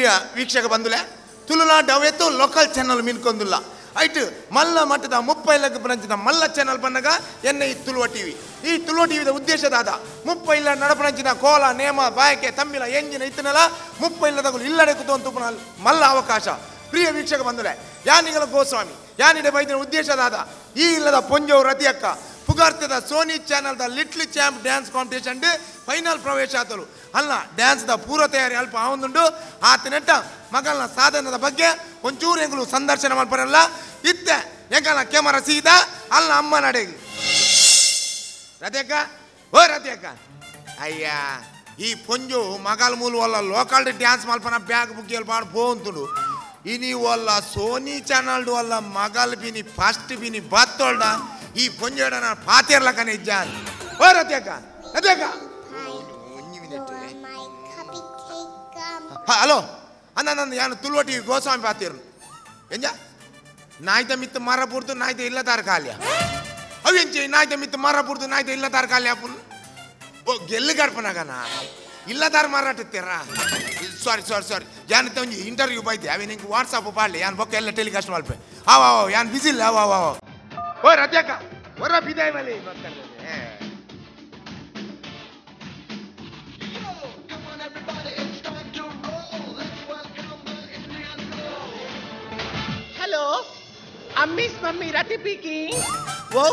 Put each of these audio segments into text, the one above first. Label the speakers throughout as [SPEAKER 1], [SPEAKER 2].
[SPEAKER 1] ಪ್ರಿಯ ವೀಕ್ಷಕ ಬಂಧುಲೆ Tulunadu ಅವೆತ್ತೋ local channel ಮಿನ್ಕೊಂದುಲ್ಲ ಐಟ್ ಮಲ್ಲ ಮಟ್ಟದ 30 ಲಕ್ಷ ಮಲ್ಲ ಚಾನಲ್ ಬನ್ನಗ ಎನ್ನ ಈ ತುಳುವ ಟಿವಿ. ಈ ತುಳುವ ಟಿವಿದ ಉದ್ದೇಶ ದಾದ 30 ನಡಪನಂಚಿನ ಕೋಲ ನೇಮ ಬಾಯಕೆ ತಮ್ಮಿಲ ಎಂಜಿನ ಇತ್ತನಲ 30 ಇಲ್ಲದಗಳು ಇಲ್ಲಡೆ ಕೂತು ಮಲ್ಲ ಅವಕಾಶ. ಪ್ರಿಯ ವೀಕ್ಷಕ ಬಂಧುಲೆ ಯಾನಿಗಳ ಗೋಸ್ವಾಮಿ ಯಾನಿಡೆ ಬೈದಿನ ಉದ್ದೇಶ ದಾದ ಈ ಇಲ್ಲದ ಪೊಂಜೋ ರತಿಯಕ್ಕ ಪುಗಾರ್ತದ Sony ಚಾನಲ್ದ little champ dance competition final ಪ್ರವೇಶ ಆತಲು ಅಲ್ಲ ಡ್ಯಾನ್ಸ್ದ ಪೂರ್ವ ತಯಾರಿ ಅಲ್ಪ ಆವೊಂದುಂಡು ಆತನೆಟ್ಟ ಮಗಲ್ನ ಸಾಧನದ ಬಗ್ಗೆ ಒಂಚೂರು ಎಂಗಳು ಸಂದರ್ಶನ ಮಾಡ್ಪರಲ್ಲ ಇತ್ತೆ ಎಂಕಲ್ನ ಕ್ಯಾಮರಾ ಸೀದಾ ಅಲ್ಲ ಅಮ್ಮ ನಡೆಗೆ. ರತಿಯಕ್ಕ ಓ ರತಿಯಕ್ಕ ಅಯ್ಯ ಈ ಪೊಂಜು ಮಗಲ್ ಮೂಲು ಅಲ್ಲ ಲೋಕಲ್ ಡ್ಯಾನ್ಸ್ ಮಲ್ಪನ ಬ್ಯಾಗ್ ಬುಕ್ಕಿಯಲ್ಲಿ ಪಾಡು ಪೋಂತುಡು ಇನಿ ಅಲ್ಲ ಸೋನಿ ಚಾನಲ್ಡು ಅಲ್ಲ ಮಗಲ್ ಬಿನಿ ಫಸ್ಟ್ ಬಿನಿ ಬತ್ತೋಲ್ಡ ಈ ಪೊಂಜೋಡ ನಾನು ಪಾತಿರ್ಲಕ್ಕನೆ ಇಜ್ಜಾನ್. ಓ ರತಿಯಕ್ಕ ರತಿಯಕ್ಕ ಹಲೋ ಅಣ್ಣ ನನ್ನ ಯಾನು ತುಳುವ ಟಿವಿ ಗೋಸ್ವಾಮಿ ಪಾತಿರ್ನು ಎಂಜ ನಾಯ್ತ ಮಿತ್ತು ಮರ ಪೂರ್ತು ನಾಯ್ತ ಇಲ್ಲ ತಾರ ಕಾಲ್ಯ ಅವು ಎಂಚೆ ನಾಯ್ತ ಮಿತ್ತು ಮರ ಪೂರ್ತು ನಾಯ್ತ ಇಲ್ಲ ತಾರ ಕಾಲ್ಯ ಅಪ್ಪು ಓ ಗೆಲ್ಲು ಗರ್ಪನಾಗನ ಇಲ್ಲ ತಾರ ಮಾರಾಟತ್ತೀರ ಸಾರಿ ಸಾರಿ ಸಾರಿ ಯಾನ್ ಒಂಜಿ ಇಂಟರ್ವ್ಯೂ ಬೈತೆ ಅವೆ ನಿಂಗೆ ವಾಟ್ಸಪ್ ಪಾಡ್ಲಿ ಯಾನ್ ಬೊಕ್ಕ ಎಲ್ಲ ಟೆಲಿಕಾಸ್ಟ್ ಮಲ್ಪೆ ಅವ ಅವ ಯಾನ್ ಬಿಸಿ ಇಲ್ಲ ಅವ ಅವ ಓ ರತಿಯಕ್ಕ ಹೊರ ಬಿದಾಯ್ ಮಲೆ.
[SPEAKER 2] ಹಲೋ ಅಮ್ಮೀಸ್ ಮಮ್ಮಿ ರತಿ ಪೀಕಿ ಓ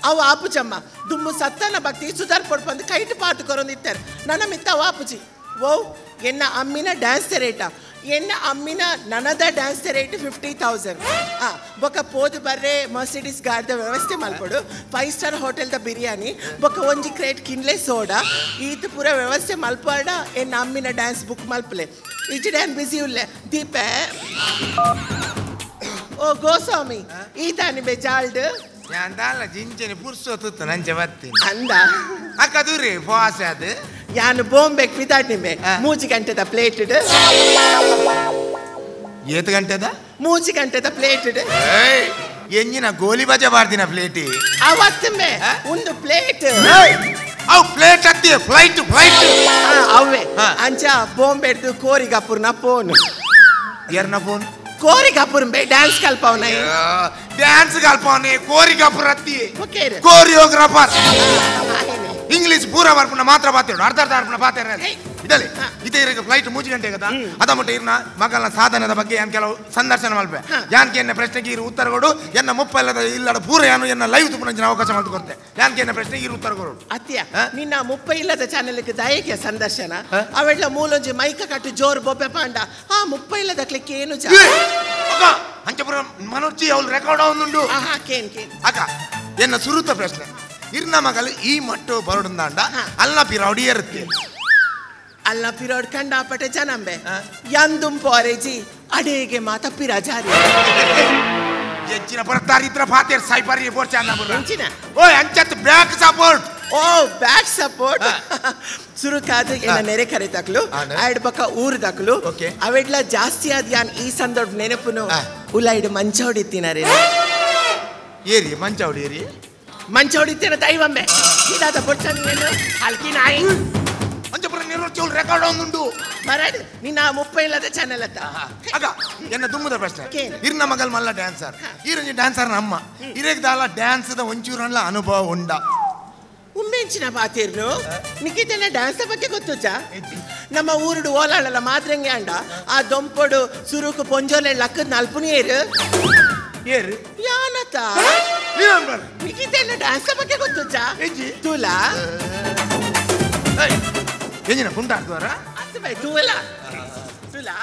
[SPEAKER 2] ಅವ ಆಪುಜಮ್ಮ ದುಮ್ಮು ಸತ್ತನ ಭಕ್ತಿ ಸುಧಾರ್ ಪಡ್ಪಂದು ಕೈಟ್ ಪಾತು ಕೊರೊಂದಿತ್ತಾರೆ ನನ್ನ ಮಿತ್ತ ಅವ ಆಪುಜಿ. ಓ ಎನ್ನ ಅಮ್ಮಿನ ಡ್ಯಾನ್ಸ್ ರೇಟ ಎನ್ನ ಅಮ್ಮಿನ ನನದ ಡ್ಯಾನ್ಸ್ ರೇಟ್ 50,000. ಆ ಬೊಕ್ಕ ಪೋದು ಬರ್ರೆ ಮರ್ಸಿಡೀಸ್ ಗಾರ್ದ ವ್ಯವಸ್ಥೆ ಮಲ್ಪಡು 5 ಸ್ಟಾರ್ ಹೋಟೆಲ್ದ ಬಿರಿಯಾನಿ ಬೊಕ್ಕ ಒಂಜಿ ಕ್ರೇಟ್ ಕಿನ್ಲೆ ಸೋಡಾ ಈತ ಪೂರ ವ್ಯವಸ್ಥೆ ಮಲ್ಪಾಡ ಎನ್ನ ಅಮ್ಮಿನ ಡ್ಯಾನ್ಸ್ ಬುಕ್ ಮಲ್ಪಲೆ ಈಚೆ ಡ್ಯಾನ್ ಬಿಸಿ ಉಲ್ಲೆ ದೀಪೆ. ಓ ಗೋಸ್ವಾಮಿ ಈತಾನಿ ಬೇಜಾಲ್ಡ್
[SPEAKER 1] ಯಾಂದಾಲ ಜಿಂಚನೆ ಪುರ್ಸೊತ್ತು ನಂಚೆ ಬತ್ತೀನಿ
[SPEAKER 2] ಅಂದ
[SPEAKER 1] ಅಕ್ಕ ದೂರಿ ಫಾಸ್ ಅದು
[SPEAKER 2] ಯಾನು ಬಾಂಬೆಗೆ ಫಿದಾಟಿಂಬೆ 3 ಗಂಟೆದ ಪ್ಲೇಟ್
[SPEAKER 1] ಏತು ಗಂಟೆದ
[SPEAKER 2] 3 ಗಂಟೆದ ಪ್ಲೇಟ್
[SPEAKER 1] ಎಂಜಿನ ಗೋಲಿ ಬಜೆ ಬಾರ್ದಿನ ಪ್ಲೇಟ್
[SPEAKER 2] ಅವತ್ತಂಬೆ ಒಂದು ಪ್ಲೇಟ್
[SPEAKER 1] ಅವು ಪ್ಲೇಟ್ ಹತ್ತಿ ಫ್ಲೈಟ್ ಫ್ಲೈಟ್
[SPEAKER 2] ಅವೇ ಅಂಚ ಬಾಂಬೆಡ್ದು ಕೋರಿಗಾಪುರ್ನ ಫೋನ್
[SPEAKER 1] ಎರ್ನ ಫೋನ್
[SPEAKER 2] ಕೋರಿಗಾಪುರ್ ಡ್ಯಾನ್ಸ್ ಕಲ್ಪವನ
[SPEAKER 1] ಡ್ಯಾನ್ಸ್ ಕಲ್ಪವನೆ ಕೋರಿಗಾಪುರ್ ಅತ್ತಿ ಕೋರಿಯೋಗ್ರಾಫರ್ ಇಂಗ್ಲಿಷ್ ಪೂರ ಬರ್ಪುನ ಮಾತ್ರ ಬಾತೇಡು ಅರ್ಧ ಅರ್ಧ ಅರ್ಪಣ ಬಾತೇರ ಇದಲ್ಲಿ ಇದೇ ಇರಕ್ಕೆ ಫ್ಲೈಟ್ 3 ಗಂಟೆ కదా ಅದ ಮುಟ್ಟ ಇರ್ನ ಮಗಲ್ನ ಸಾಧನದ ಬಗ್ಗೆ ಯಾನ್ ಕೆಲವು ಸಂದರ್ಶನ ಮಲ್ಪೆ ಯಾನ್ಕೆ ಎನ್ನ ಪ್ರಶ್ನೆಗೆ ಇರು ಉತ್ತರ ಕೊಡು ಎನ್ನ 30 ಇಲ್ಲದ ಪೂರ ಯಾನು ಎನ್ನ ಲೈವ್ ತುಪ್ಪನ ಅವಕಾಶ ಮಲ್ತು ಕೊಡ್ತೆ ಯಾನ್ಕೆ ಎನ್ನ ಪ್ರಶ್ನೆಗೆ ಇರು ಉತ್ತರ ಕೊಡು.
[SPEAKER 2] ಅತ್ಯ ನಿನ್ನ 30 ಇಲ್ಲದ ಚಾನೆಲ್ಗೆ ದಯಕ್ಕೆ ಸಂದರ್ಶನ ಅವೆಲ್ಲ ಮೂಲೊಂಜಿ ಮೈಕ ಕಟ್ಟು ಜೋರು ಬೊಬ್ಬೆ ಪಾಂಡ ಆ 30 ಇಲ್ಲದ ಕ್ಲಿಕ್ ಏನು
[SPEAKER 1] ಅಂಚಪುರ ಮನೋಜಿ ಅವಳು ರೆಕಾರ್ಡ್ ಅವನುಂಡು ಅಕ್ಕ ಎನ್ನ ಸುರುತ ಪ್ರಶ್ನೆ ಇರ್ನ ಮಗಲು ಈ ಮಟ್ಟು ಬರಡುಂದಾಂಡ ಅಲ್ಲ ಪಿರೌಡಿ ಇರುತ್ತೆ
[SPEAKER 2] ಅಲ್ಲ ಪಿರೋಡ್ ಕಂಡಾಪಟ್ಟೆ ಜನಂಬೆ ಯಾಂದುಂ ಪೋರೇಜಿ ಅಡೇಗೆ ಮಾತ ಪಿರಾಜಾರಿ
[SPEAKER 1] ಹೆಚ್ಚಿನ ಬರ್ತಾರಿದ್ರ ಫಾತೇರ್ ಸಾಯ್ಬಾರಿ ಬೋರ್ಚಾನ ಬುರ್ರ ಓಯ್ ಅಂಚತ್ ಬ್ಯಾಕ್ ಸಪೋರ್ಟ್
[SPEAKER 2] ಓ ಬ್ಯಾಕ್ ಸಪೋರ್ಟ್ ಸುರುಕಾದ ಎನ್ನ ನೆರೆ ಕರೆ ತಕ್ಲು ಆಡ್ ಬಕ ಊರು ತಕ್ಲು ಅವೆಡ್ಲ ಜಾಸ್ತಿ ಆದ ಯಾನ್ ಈ ಸಂದರ್ಭ ನೆನಪುನು ಉಲೈಡ್ ಮಂಚೋಡಿತ್ತಿನರೇ
[SPEAKER 1] ಏರಿ ಮಂಚೋಡಿ ಏರಿ
[SPEAKER 2] ಮಂಚೋಡಿತ್ತಿನ ದೈವಂಬೆ ಇದಾದ ಬೊಡ್ಚಾನ ಏನು ಹಲ್ಕಿ ನಾಯಿ
[SPEAKER 1] ಅಂಚಪುರ ನಿರ್ವಚೋಲ್ ರೆಕಾರ್ಡ್ ಒಂದುಂಡು
[SPEAKER 2] ಮರಡ್ ನಿನ್ನ 30 ಇಲ್ಲದ ಚಾನೆಲ್ ಅತ್ತ
[SPEAKER 1] ಅಗ ಎನ್ನ ದುಮ್ಮದ ಪ್ರಶ್ನೆ ಇರ್ನ ಮಗಲ್ ಮಲ್ಲ ಡ್ಯಾನ್ಸರ್ ಈರಂಜಿ ಡ್ಯಾನ್ಸರ್ ನಮ್ಮ ಇರೇಗ್ ದಾಲ ಡ್ಯಾನ್ಸ್ದ ಒಂಚೂರಲ್ಲ ಅನುಭವ ಉಂಡ
[SPEAKER 2] ಉಮ್ಮೆಂಚಿನ ಬಾತಿರ್ನು ನಿಖಿತನ ಡ್ಯಾನ್ಸ್ ಬಗ್ಗೆ ಗೊತ್ತುಚ ನಮ್ಮ ಊರುಡು ಓಲಾಳಲ್ಲ ಮಾದ್ರಂಗೆ ಅಂಡ ಆ ದೊಂಪೊಡು ಸುರುಕು ಪೊಂಜೋಲೆ ಲಕ್ಕದ ನಲ್ಪುನಿಯೇರು
[SPEAKER 1] ಏರು
[SPEAKER 2] ಯಾನತ ನಿಖಿತನ ಡ್ಯಾನ್ಸ್ ಬಗ್ಗೆ ಗೊತ್ತುಚ ತುಲಾ
[SPEAKER 1] ಎಂಜಿನ ಕುಂಟಾಡ್ತುವಾರ
[SPEAKER 2] ಅದು ಬೈ ತೂಲ ತುಲಾ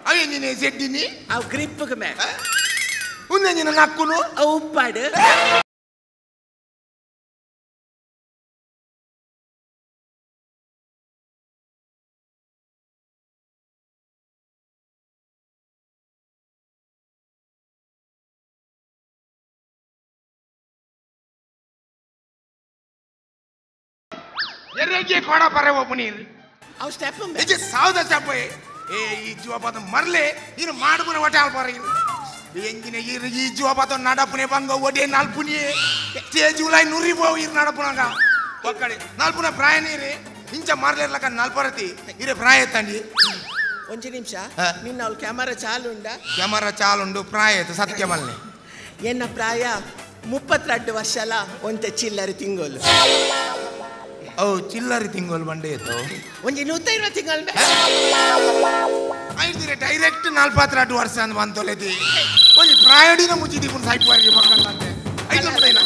[SPEAKER 1] ಅಯ್ಯಂಜಿನ ಸೆಡ್ಡಿನಿ
[SPEAKER 2] ಅವು ಗ್ರಿಪ್ಗೆ ಮೇ
[SPEAKER 1] ಉಂದೆಂಜಿನ ನಕ್ಕುನು
[SPEAKER 2] ಅವು ಉಪ್ಪಾಡು
[SPEAKER 1] ಎರೆಗೆ ಕೊಡ ಪರೆ ಒಬ್ಬನೀರು
[SPEAKER 2] ಅವು ಸ್ಟೆಪ್
[SPEAKER 1] ಸಾವ್ದ ಸ್ಟೆಪ್ ಏ ಈ ಜೀವಪಾದ ಮರ್ಲೆ ಇನ್ನು ಮಾಡ್ಬುನ ಒಟ್ಟೆ ಆಲ್ಪಾರ ಇನ್ನು ಎಂಜಿನ ಇರು ಈ ಜೀವ ನಡಪುನೆ ಬಂಗ ಒಡೆ ನಾಲ್ಪುನಿ ಸ್ಟೇಜ್ ಉಲಾಯ್ ನುರಿ ಬೋವು ಇರು ನಡಪುನಾಗ ಒಕ್ಕಡೆ ನಾಲ್ಪುನ ಪ್ರಾಯ ನೀರಿ ಇಂಚ ಮಾರ್ಲಿರ್ಲಕ ನಾಲ್ಪರತಿ ಇರೆ ಪ್ರಾಯ ತಂಡಿ
[SPEAKER 2] ಒಂಜಿ ನಿಮಿಷ ನಿನ್ನ ಅವಳು ಕ್ಯಾಮರಾ ಚಾಲುಂಡ
[SPEAKER 1] ಕ್ಯಾಮರಾ ಚಾಲುಂಡು ಪ್ರಾಯ ಆಯ್ತು ಸತ್ಯ ಮಲ್ನೆ
[SPEAKER 2] ಎನ್ನ ಪ್ರಾಯ 32 ವರ್ಷಲ ಒಂತೆ ಚಿಲ್ಲರಿ ತಿಂಗಳು
[SPEAKER 1] ಓ ಚಿಲ್ಲರಿ ತಿಂಗಳು ಬಂಡೆ ಇತ್ತು
[SPEAKER 2] ಒಂಜಿ 120 ತಿಂಗಳು
[SPEAKER 1] ಐದಿರೆ ಡೈರೆಕ್ಟ್ 42 ವರ್ಷ ಅಂತ ಬಂತೊಲೆದಿ ಒಂಜಿ ಪ್ರಾಯಡಿನ ಮುಚ್ಚಿದಿ ಪುನ್ ಸಾಯ್ಪುವಾರಿಗೆ ಬಕ್ಕಂತೆ ಐದು ಇಲ್ಲ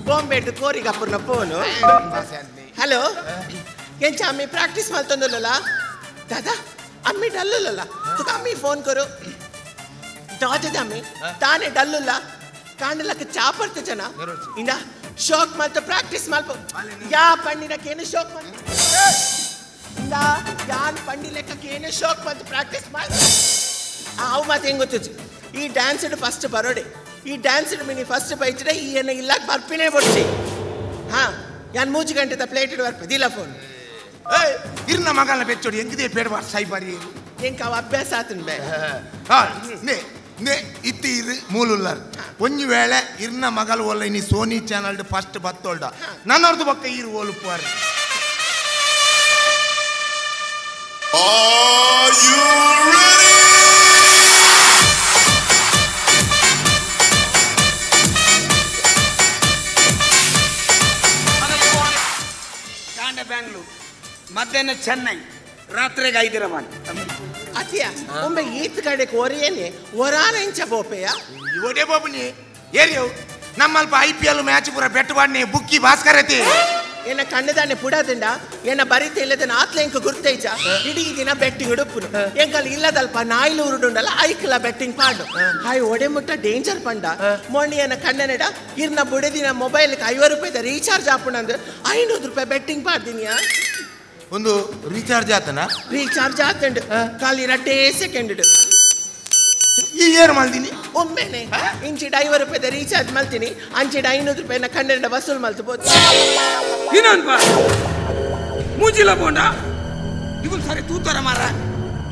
[SPEAKER 2] ಬಾಂಬೆ ಕೋರಿಗಪ್ಪನ ಫೋನು ಹಲೋ ಎಂಚ ಅಮ್ಮಿ ಪ್ರಾಕ್ಟೀಸ್ ಮಲ್ತೊಂದುಲ್ಲ ದಾದಾ ಅಮ್ಮಿ ಡಲ್ಲುಲ್ಲ ತುಕ ಅಮ್ಮಿ ಫೋನ್ ಕೊರು ದಾದದ ಅಮ್ಮಿ ತಾನೇ ಡಲ್ಲುಲ್ಲ ಕಾಂಡಲಕ್ಕೆ ಚಾಪರ್ತ ಜನ ಇಂದ ಶೋಕ್ ಮಲ್ತ ಪ್ರಾಕ್ಟೀಸ್ ಮಲ್ಪ ಯಾ ಪಂಡಿನಕ್ಕೇನು ಶೋಕ್ ಮಲ್ ಇಂದ ಯಾನ್ ಪಂಡಿ ಲೆಕ್ಕಕ್ಕೇನು ಶೋಕ್ ಮಲ್ತ ಪ್ರಾಕ್ಟೀಸ್ ಮಾಲ್ ಅವು ಮಾತು ಹೆಂಗೆ ಗೊತ್ತಿತ್ತು ಈ ಡ್ಯಾನ್ಸ್ಡ್ ಫಸ್ಟ್ ಬರೋಡೆ ಈ ಡ್ಯಾನ್ಸ್ಡ್ ಮಿನಿ ಫಸ್ಟ್ ಬೈಚಿಡೆ ಈ ಏನ ಇಲ್ಲ ಬರ್ಪಿನೇ ಬಡ್ಸಿ ಹಾ ಯಾನ್ 3 ಗಂಟೆದ ಪ್ಲೇಟ್ ಬರ್ಪದಿಲ್ಲ ಫೋನ್
[SPEAKER 1] ಇರ್ನ ಮಗನ ಬೆಚ್ಚೋಡಿ ಹೆಂಗಿದೆ ಪೇಡ ಸಾಯ್ಬಾರಿ
[SPEAKER 2] ಎಂಕ ಅವ ಅಭ್ಯಾಸ ಆತನ ಬೇ
[SPEAKER 1] ನೇ ನೇ ಇತ್ತಿ ಇರು ಮೂಲುಲ್ಲಾರ್ ಒಂಜಿ ವೇಳೆ ಇರ್ನ ಮಗಲ್ ಒಲ್ಲ ಇನಿ ಸೋನಿ ಚಾನಲ್ ಫಸ್ಟ್ ಬತ್ತೋಲ್ಡ ನನ್ನರ್ದು ಬಕ್ಕ ಇರು ಓಲುಪ್ಪಾರ
[SPEAKER 3] Are you ready?
[SPEAKER 4] ಕಾಂಡ ಬ್ಯಾಂಗ್ಳೂರ್ ಮಧ್ಯಾಹ್ನ ಚೆನ್ನೈ ರಾತ್ರಿಗೆ ಹೈದರಾಬಾದ್
[SPEAKER 2] ಅತಿಯ ಒಮ್ಮೆ ಈತ್ ಕಡೆ ಕೋರಿಯೇನೆ ಒರಾನ ಇಂಚ ಬೋಪೆಯ
[SPEAKER 1] ಇವಡೇ ಬಾಬುನಿ ಏರಿಯವು ನಮ್ಮಲ್ಪ IPL match ಪೂರ ಬೆಟ್ಟು ಬಾಡ್ನಿ ಬುಕ್ಕಿ ಭಾಸ್ಕರ್ ಐತಿ
[SPEAKER 2] ಎನ್ನ ಕಣ್ಣದಾನೆ ಪುಡದಿಂದ ಎನ್ನ ಬರಿತ ಇಲ್ಲದನ್ನ ಆತ್ಲೆ ಇಂಕ ಗುರ್ತೈಚ ಇಡೀ ದಿನ ಬೆಟ್ಟಿಂಗ್ ಉಡುಪುನು ಎಂಕಲ್ ಇಲ್ಲದಲ್ಪ ನಾಯಿಲು ಉರುಡುಂಡಲ್ಲ ಐಕ್ಲ ಬೆಟ್ಟಿಂಗ್ ಪಾಡು ಹಾಯ್ ಒಡೆ ಮುಟ್ಟ ಡೇಂಜರ್ ಪಂಡ ಮೊನ್ನೆ ಎನ್ನ ಕಣ್ಣನೆಡ ಇರ್ನ ಬುಡದಿನ ಮೊಬೈಲ್ 50 ರೂಪಾಯಿದ ರೀಚಾರ್ಜ್ ಆಪುಣಂದು 500 ರೂಪಾಯಿ ಬೆಟ್ಟಿಂಗ್ ಪಾಡ್ದಿನಿಯಾ
[SPEAKER 1] ಒಂದು ರೀಚಾರ್ಜ್ ಆತನ
[SPEAKER 2] ರೀಚಾರ್ಜ್ ಆತಂಡು ಖಾಲಿ 2 ಸೆಕೆಂಡ್
[SPEAKER 1] ಈ ಏನು ಮಾಡ್ತೀನಿ
[SPEAKER 2] ಒಮ್ಮೆನೆ ಇಂಚಿಡ 50 ರೂಪಾಯಿದ ರೀಚಾರ್ಜ್ ಮಾಡ್ತೀನಿ ಅಂಚಿಡ 500 ರೂಪಾಯಿನ ಕಣ್ಣೆರಡ ವಸೂಲ್ ಮಲ್ತಬೋದು
[SPEAKER 4] ಇನ್ನೊಂದು ಮೂಜಿಲ ಬೋಂಡ ಇವು ಸರಿ ತೂತರ ಮಾರ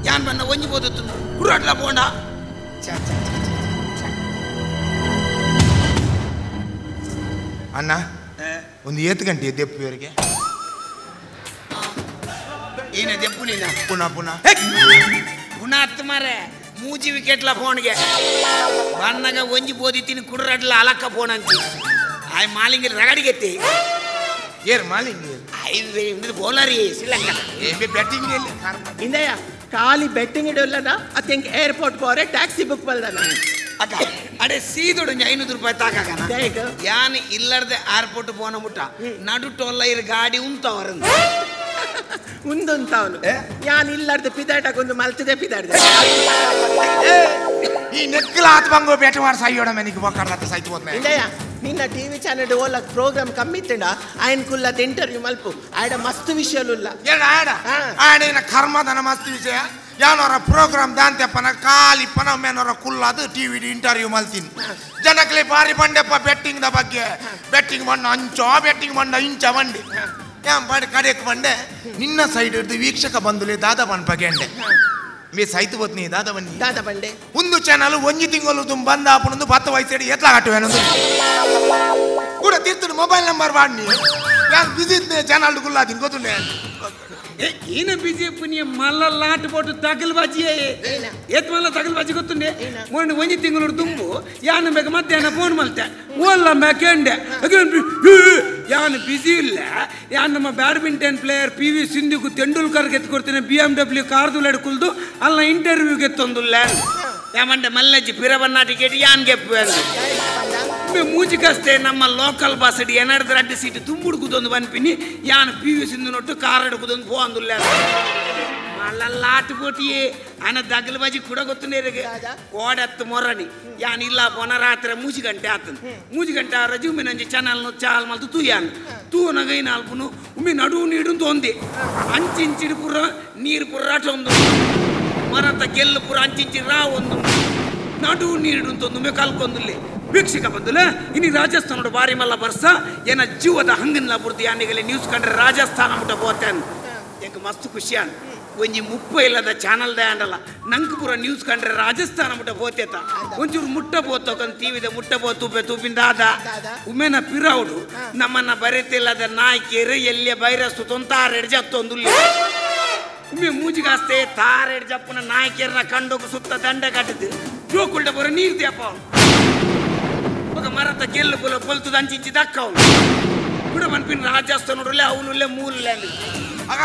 [SPEAKER 4] ಯಾನ್ ಬನ್ನ ಒಂಜಿ ಬೋದತ್ತು ಕುರುಟ್ಲ ಬೋಂಡ
[SPEAKER 1] ಅಣ್ಣ ಒಂದು 8 ಗಂಟೆ ದೆಪ್ಪುವರೆಗೆ
[SPEAKER 4] ಏನ ದೆಪ್ಪು ನೀನ
[SPEAKER 1] ಪುನಃ ಪುನಃ
[SPEAKER 4] ಪುನಃ ಹತ್ತು ಮಾರೆ ಮೂಜಿ ವಿಕೆಟ್ಲ ಫೋನ್ಗೆ ಬಣ್ಣಗ ಒಂಜಿ ಬೋದಿತ್ತೀನಿ ಕುಡ್ರಡ್ಲ ಅಲಕ್ಕ ಫೋನ್ ಅಂತಿ ಆಯ್ ಮಾಲಿಂಗಿ ರಗಡಿಗೆತ್ತಿ
[SPEAKER 1] ಏರ್ ಮಾಲಿಂಗಿ
[SPEAKER 4] ಇದು ಬೌಲರಿ ಶ್ರೀಲಂಕಾ
[SPEAKER 1] ಬ್ಯಾಟಿಂಗ್
[SPEAKER 2] ಇಂದಯ್ಯ ಖಾಲಿ ಬೆಟ್ಟಿಂಗ್ ಇಡೋಲ್ಲನ ಅತ್ತೆ ಹೆಂಗೆ ಏರ್ಪೋರ್ಟ್ ಪೋರೆ ಟ್ಯಾಕ್ಸಿ ಬುಕ್ ಬಲ್ದನ
[SPEAKER 4] ಅಕ್ಕ ಅಡೆ ಸೀದೊಡು 500 ರೂಪಾಯಿ ತಾಕಾಗನ ಯಾನ್ ಇಲ್ಲರ್ದೆ ಏರ್ಪೋರ್ಟ್ ಪೋನ ಮುಟ್ಟ ನಡು ಟೋಲ್ಲ ಇರ್ ಗಾಡಿ ಉಂತವರಂದ
[SPEAKER 2] ಉಂದುಂತವನು ಯಾನ್ ಇಲ್ಲಾರ್ದೆ ಪಿದಾಟಕ್ಕೊಂದು ಮಲ್ತದೆ ಪಿದಾಡ್ದೆ
[SPEAKER 1] ಈ ನೆಕ್ಕಲ ಆತ್ಮಂಗೋ ಬೇಟೆ ಮಾಡಿ ಸಾಯೋಣ ಮನೆಗೆ ಬಕ್ಕಾಡ್ಲತ್ತ ಸಾಯ್ತು ಹೋದ್ನೆ
[SPEAKER 2] ಇಂದಯ್ಯ ನಿನ್ನ ಟಿವಿ ಚಾನೆಲ್ ಓಲ ಪ್ರೋಗ್ರಾಮ್ ಕಮ್ಮಿ ಇತ್ತಂಡ ಆಯನ್ ಕುಲ್ಲದ ಇಂಟರ್ವ್ಯೂ ಮಲ್ಪು ಆಡ ಮಸ್ತ್ ವಿಷಯಲುಲ್ಲ
[SPEAKER 1] ಆಡ ಆಡೇನ ಕರ್ಮದನ ಮಸ್ತ್ ವಿಷಯ ಯಾನವರ ಪ್ರೋಗ್ರಾಮ್ ದಾಂತೆಪ್ಪನ ಖಾಲಿ ಪನ ಮೇನವರ ಕುಲ್ಲದು ಟಿವಿ ಇಂಟರ್ವ್ಯೂ ಮಲ್ತೀನಿ ಜನಕ್ಲೆ ಬಾರಿ ಬಂಡೆಪ್ಪ ಬೆಟ್ಟಿಂಗ್ the ಬಗ್ಗೆ ಬೆಟ್ಟಿಂಗ್ ಮಣ್ಣ ಅಂಚ ಬೆಟ್ಟಿಂಗ್ ಮಣ್ಣ ಇಂಚ ಬಂಡೆ ಯಾನ್ ಬಾಡಿ ಕಡೆಕ್ ಬಂಡೆ ನಿನ್ನ ಸೈಡ್ ಹಿಡಿದು ವೀಕ್ಷಕ ಬಂದುಲೆ ದಾದಾ ಬನ್ಪಗೆಂಡೆ ಮೇ ಸೈತು ಬತ್ನಿ ದಾದಾ ಬನ್ನಿ
[SPEAKER 2] ದಾದಾ ಬಂಡೆ
[SPEAKER 1] ಒಂದು ಚಾನಲ್ ಒಂಜಿ ತಿಂಗಳು ತುಂಬ ಬಂದ ಆಪನೊಂದು 10 ವಯಸ್ಸು ಎತ್ಲ ಕಟ್ಟುವೇನೊಂದು ಕೂಡ ತೀರ್ತು ಮೊಬೈಲ್ ನಂಬರ್ ಬಾಡ್ನಿ ಯಾನ್ ಬಿಸಿ ಇದ್ನೆ ಚಾನಲ್ ಗುಲ್ಲಾದಿನ್ ಗೊತ್ತುಂಡೆ
[SPEAKER 4] ఈయన బిజెపి మళ్ళా లాట పోటు తగలు బాజీ ಏತ್ ಮಲ್ಲ ತಗಲ್ ಬಾಜಿ ಗೊತ್ತುಂಡೆ ಮೊನ್ನೆ ಒಂಜಿ ತಿಂಗಳು ದುಂಬು ಯಾನು ಬೇಗ ಮಧ್ಯಾಹ್ನ ಫೋನ್ ಮಲ್ತೆ ಓಲ್ಲ ಮೇಕೆಂಡೆ ಯಾನು ಬಿಸಿ ಇಲ್ಲ ಯಾನ್ ನಮ್ಮ ಬ್ಯಾಡ್ಮಿಂಟನ್ ಪ್ಲೇಯರ್ PV ಸಿಂಧುಗೂ ತೆಂಡೂಲ್ಕರ್ ಎತ್ಕೊಡ್ತೇನೆ BMW ಕಾರ್ದು ಕುಲ್ದು ಅಲ್ಲ ಇಂಟರ್ವ್ಯೂಗೆ ಎತ್ತೊಂದುಲ್ಲ ಯಾಮಂಡೆ ಮಲ್ಲಜ್ಜಿ ಪಿರಬನ್ನ ಟಿಕೆಟ್ ಯಾನ್ ಗೆಪ್ಪು ಮೂಜಿಕಷ್ಟೇ ನಮ್ಮ ಲೋಕಲ್ ಬಸ್ ಏನಾದ್ರು ಅಡ್ಡ ಸೀಟ್ ತುಂಬುಡ್ಕುದೊಂದು ಬನ್ಪಿನಿ ಯಾನು PV Sindhu ನೊಟ್ಟು ಕಾರ್ ಹಿಡ್ಕುದೊಂದು ಪೋಂದುಲ್ಲ ಮಲ್ಲಲ್ಲಾಟ ಪೋಟಿಯೇ ಆನ ದಗಲ್ ಬಾಜಿ ಕೂಡ ಗೊತ್ತುನೇರಿಗೆ ಓಡತ್ತು ಮೊರನಿ ಯಾನ್ ಇಲ್ಲ ಪೋನ ರಾತ್ರಿ 3 ಗಂಟೆ ಆತನ 3 ಗಂಟೆ ಆರಜಿ ಉಮ್ಮೆ ನಂಜಿ ಚಾನಲ್ ಚಾಲ್ ಮಲ್ತು ತೂಯಾನ್ ತೂನಗ ನಾಲ್ಪುನು ಉಮ್ಮೆ ನಡು ನೀಡು ತೊಂದೆ ಅಂಚಿಂಚಿಡು ಪುರ ನೀರು ಪುರ ರಾಟೊಂದು ಮರತ ಗೆಲ್ಲು ಪುರ ಅಂಚಿಂಚಿ ರಾ ಒಂದು ನಡು ನೀರು ಅಂತೊಂದು ಕಲ್ಕೊಂದುಲ್ಲೆ ವೀಕ್ಷಕ ಬಂದುಲೆ ಇನ್ನು ರಾಜಸ್ಥಾನ ಬಾರಿ ಮಲ್ಲ ಬರ್ಸ ಏನ ಜೀವದ ಹಂಗನ್ಲ ಬುರ್ದು ಯಾನಿಗಲೆ ನ್ಯೂಸ್ ಕಂಡ್ರೆ ರಾಜಸ್ಥಾನ ಮುಟ್ಟ ಹೋತೇನ್ ಎಂಕ್ ಮಸ್ತ್ ಖುಷಿಯಾನ್ ಒಂಜಿ ಮುಪ್ಪ ಇಲ್ಲದ ಚಾನಲ್ ದಾಂಡಲ್ಲ ನಂಗೆ ಪೂರ ನ್ಯೂಸ್ ಕಂಡ್ರೆ ರಾಜಸ್ಥಾನ ಮುಟ್ಟ ಪೋತೇತ ಒಂಚೂರು ಮುಟ್ಟ ಪೋತೋಕಂತ ಟಿವಿದ ಮುಟ್ಟ ಪೋ ತೂಪೆ ತೂಪಿಂದ ಆದ ಉಮ್ಮೆನ ಪಿರೌಡು ನಮ್ಮನ್ನ ಬರೆತಿಲ್ಲದ ನಾಯ್ಕೇರು ಎಲ್ಲಿಯ ಬೈರಸ್ತು ತೊಂತಾರೆಡ್ ಜತ್ತೊಂದುಲ್ಲ ಉಮ್ಮೆ ಮೂಜಿಗಾಸ್ತೆ ತಾರೆಡ್ ಜಪ್ಪನ ನಾಯ್ಕೇರ್ನ ಕಂಡೋಗ ಸುತ್ತ ದಂಡ ಕಟ್ಟಿದ್ದು ಜೋಕುಲ್ಡ ಬರೋ ನೀರು ದೇಪ ಅವನು ఒక ಮರತ ಗೆಲ್ಲು ಪುಲ ಪೊಲ್ತದ ಅಂಚಿಂಚಿ ದಕ್ಕ ಅವನು ಕೂಡ ಮನ್ಪಿನ ರಾಜಸ್ಥಾನ ನೋಡ್ರಲ್ಲೇ ಅವನುಲ್ಲೇ ಮೂಲಲ್ಲೇ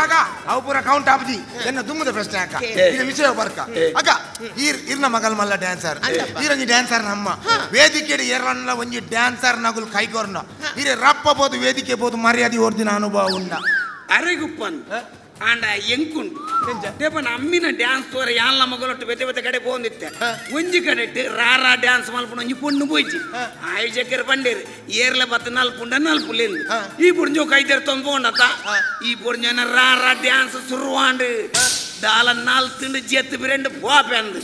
[SPEAKER 1] ಆಗ ಅವು ಪೂರ ಕೌಂಟ್ ಆಪುಜಿ ಎನ್ನ ದುಮ್ಮದ ಪ್ರಶ್ನೆ ಅಕ್ಕ ಇದು ವಿಷಯ ಬರ್ಕ ಅಕ್ಕ ಇರ್ನ ಮಗಲ್ ಮಲ್ಲ ಡ್ಯಾನ್ಸರ್ ಈರಂಜಿ ಡ್ಯಾನ್ಸರ್ ನಮ್ಮ ವೇದಿಕೆ ಎರಲ್ಲ ಒಂಜಿ ಡ್ಯಾನ್ಸರ್ ನಗುಲ್ ಕೈಕೋರ್ನ ಇರೆ ರಪ್ಪ ಬೋದು ವೇದಿಕೆ ಬೋದು ಮರ್ಯಾದೆ ಓರ್ದಿನ ಅನುಭವ ಉಂಡ
[SPEAKER 4] ಅರೆಗುಪ್ಪನ್ ಆಂಡ ಎಂಕುಂಡು ದೇಪನ ಅಮ್ಮಿನ ಡ್ಯಾನ್ಸ್ ತೋರ ಯಾನ್ಲ ಮಗಲೊಟ್ಟು ಬೆತೆ ಬೆತೆ ಕಡೆ ಪೋಂದಿತ್ತೆ ಒಂಜಿ ಕಡೆ ರಾರಾ ಡ್ಯಾನ್ಸ್ ಮಲ್ಪುಣ ಒಂಜಿ ಪೊಣ್ಣು ಪೋಯ್ಚಿ ಆಯೋಜಕರು ಬಂಡೇರು ಏರ್ಲ ಬತ್ತ ನಲ್ಪುಂಡ ನಲ್ಪುಲೇಂದು ಈ ಪೊಂಜೋ ಕೈ ತೆರ್ ಪೋಂಡತ್ತ ಈ ಪೊಂಜನ ರಾರಾ ಡ್ಯಾನ್ಸ್ ಸುರುವಾಂಡು ದಾಲ ನಾಲ್ ತಿಂಡು ಜೆತ್ತು ಬಿರೆಂಡು ಪೋಪೆಂದು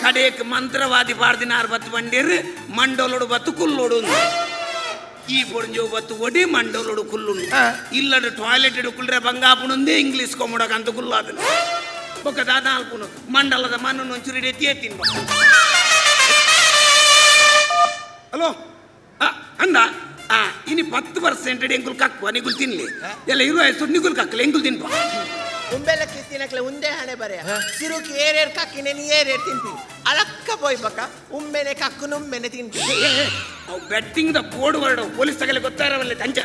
[SPEAKER 4] ಕಡೆಕ್ ಮಂತ್ರವಾದಿ ಪಾಡ್ದಿನಾರು ಬತ್ತು ಬಂಡೇರು ಮಂಡೋಲೋಡು ಬತ್ತು ಕುಲ್ಲೋಡು ಈ ಪೊಂಜೋ ಬತ್ತು ಒಡಿ ಮಂಡೋಲೋಡು ಕುಲ್ಲು ಇಲ್ಲಡು ಟಾಯ್ಲೆಟ್ ಕುಲ್ರೆ ಬಂಗಾಪುಣಂದೇ ಇಂಗ್ಲೀಷ್ ಕೊಮ್ಮಡಕ ಅಂತ ಕುಲ್ಲಾದ ಬೊಕ್ಕ ದಾದ ಅಲ್ಪುನು ಮಂಡಲದ ಮಣ್ಣು ಒಂಚೂರು ಇಡೀ ತಿನ್ಬ ಹಲೋ ಅಂದ ಇನಿ 10% ಎಂಕುಲ್ ಕಕ್ಕುವ ನಿಗುಲ್ ತಿನ್ಲಿ ಎಲ್ಲ ಇರುವ ಹೆಸರು ನಿಗುಲ್ ಕಕ್ಕಲ ಎಂಕುಲ್ ತಿನ್ಪ
[SPEAKER 2] ಉಂಬೆಲ್ಲ ಕಿತ್ತಿನಕ್ಲೆ ಉಂದೇ ಹಣೆ ಬರೆಯ ಸಿರುಕಿ ಏರೇರ್ ಕಕ್ಕಿನೆ ನೀ ಏರೇರ್ ತಿನ್ಪಿ ಅಲಕ್ಕ ಬೋಯ್ ಬಕ್ಕ ಉಮ್ಮೆನೆ ಕಕ್ಕುನು ಉಮ್ಮೆನೆ ತಿನ್ಪಿ
[SPEAKER 4] ಅವು betting the code word police ತಗಲೆ ಗೊತ್ತಾರವಲ್ಲ ಅಂಚ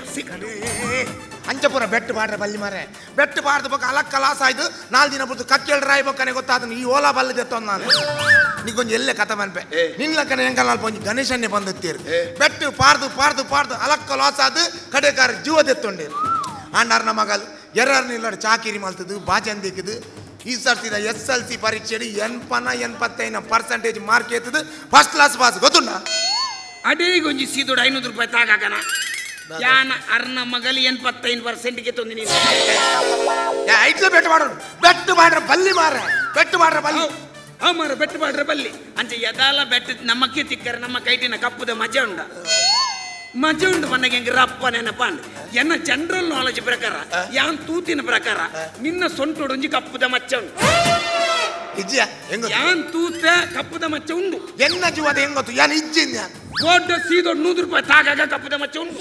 [SPEAKER 1] ಅಂಚಪುರ ಬೆಟ್ಟು ಬಾಡ್ರೆ ಬಲ್ಲಿ ಮಾರೆ ಬೆಟ್ಟು ಬಾರ್ದು ಬೊಕ್ಕ ಅಲಕ್ಕ ಲಾಸ್ ಆಯ್ತು 4 ದಿನ ಬಿಡ್ತು ಕಕ್ಕೇಳ್ರ ರಾಯ್ಬಕ್ಕನೆ ಗೊತ್ತಾದ ಈ ಓಲಾ ಬಲ್ಲದೆತ್ತೊಂದು ನಾನು ನಿಗೊಂಜಿ ಎಲ್ಲೆ ಕಥ ಮನ್ಪೆ ನಿನ್ಲಕ್ಕನೆ ಎಂಕಲ್ ಅಲ್ಪ ಒಂಜಿ ಗಣೇಶನ್ನೇ ಬಂದಿತ್ತೀರು ಬೆಟ್ಟು ಪಾರ್ದು ಪಾರ್ದು ಪಾರ್ದು ಅಲಕ್ಕ ಲಾಸ್ ಆದು ಕಡೆಕಾರ ಜೀವದೆತ್ತೊಂಡೇರು ಆಂಡಾರ್ನ ಮಗಲ್ ಎರರ್ ನಿಲ್ಲಡು ಚಾಕಿರಿ ಮಲ್ತದು ಬಾಜನ್ ದಿಕ್ಕದು ಈ ಸರ್ತಿದ SLC ಪರೀಕ್ಷೆ 85% ಮಾರ್ಕ್ ಎತ್ತದು ಫಸ್ಟ್ ಕ್ಲಾಸ್ ಪಾಸ್ ಗೊತ್ತುಂಡ
[SPEAKER 4] ಅಡೇ ಒಂಜಿ ಸೀದೋಡು 500 ರೂಪಾಯಿ ತಾಗಾಕನ ಯಾನ ಅರ್ನ ಮಗಲಿ 85% ಗೆ ತಂದು ನೀನು
[SPEAKER 1] ಐಟ್ಲೆ ಬೆಟ್ಟು ಮಾಡೋಣ ಬೆಟ್ಟು ಮಾಡ್ರೆ ಬಲ್ಲಿ ಮಾರ ಬೆಟ್ಟು ಮಾಡ್ರೆ ಬಲ್ಲಿ
[SPEAKER 4] ಅವ್ ಮಾರ ಬೆಟ್ಟು ಮಾಡ್ರೆ ಬಲ್ಲಿ ಅಂಚೆ ಎದಾಲ ಬೆಟ್ಟ ನಮ್ಮಕ್ಕೆ ತಿಕ್ಕರೆ ನಮ್ಮ ಕೈಟಿನ ಕಪ್ಪುದ ಮಜಾ ಉಂಡ ಮಜಾ ಉಂಡು ಮನೆಗೆ ಹೆಂಗೆ ರಪ್ಪ ನೆನಪಾಂಡ್ ಎನ್ನ ಜನರಲ್ ನಾಲೆಜ್ ಪ್ರಕಾರ ಯಾನ್ ತೂತಿನ ಪ್ರಕಾರ ನಿನ್ನ ಸೊಂಟೊಡೊಂಜಿ ಕಪ್ಪುದ ಮಚ್ಚ ಉಂಡು ಯಾನ್ ತೂತ ಕಪ್ಪುದ ಮಚ್ಚ ಉಂಡು
[SPEAKER 1] ಎನ್ನ ಜೀವದ ಹೆಂಗೊತ್ತು ಯಾನ್ ಇಜ್ಜಿನ
[SPEAKER 4] ದೊಡ್ಡ ಸೀದೊಡ್ 100 ರೂಪಾಯಿ ತಾಗಾಗ ಕಪ್ಪುದ ಮಚ್ಚ ಉಂಡು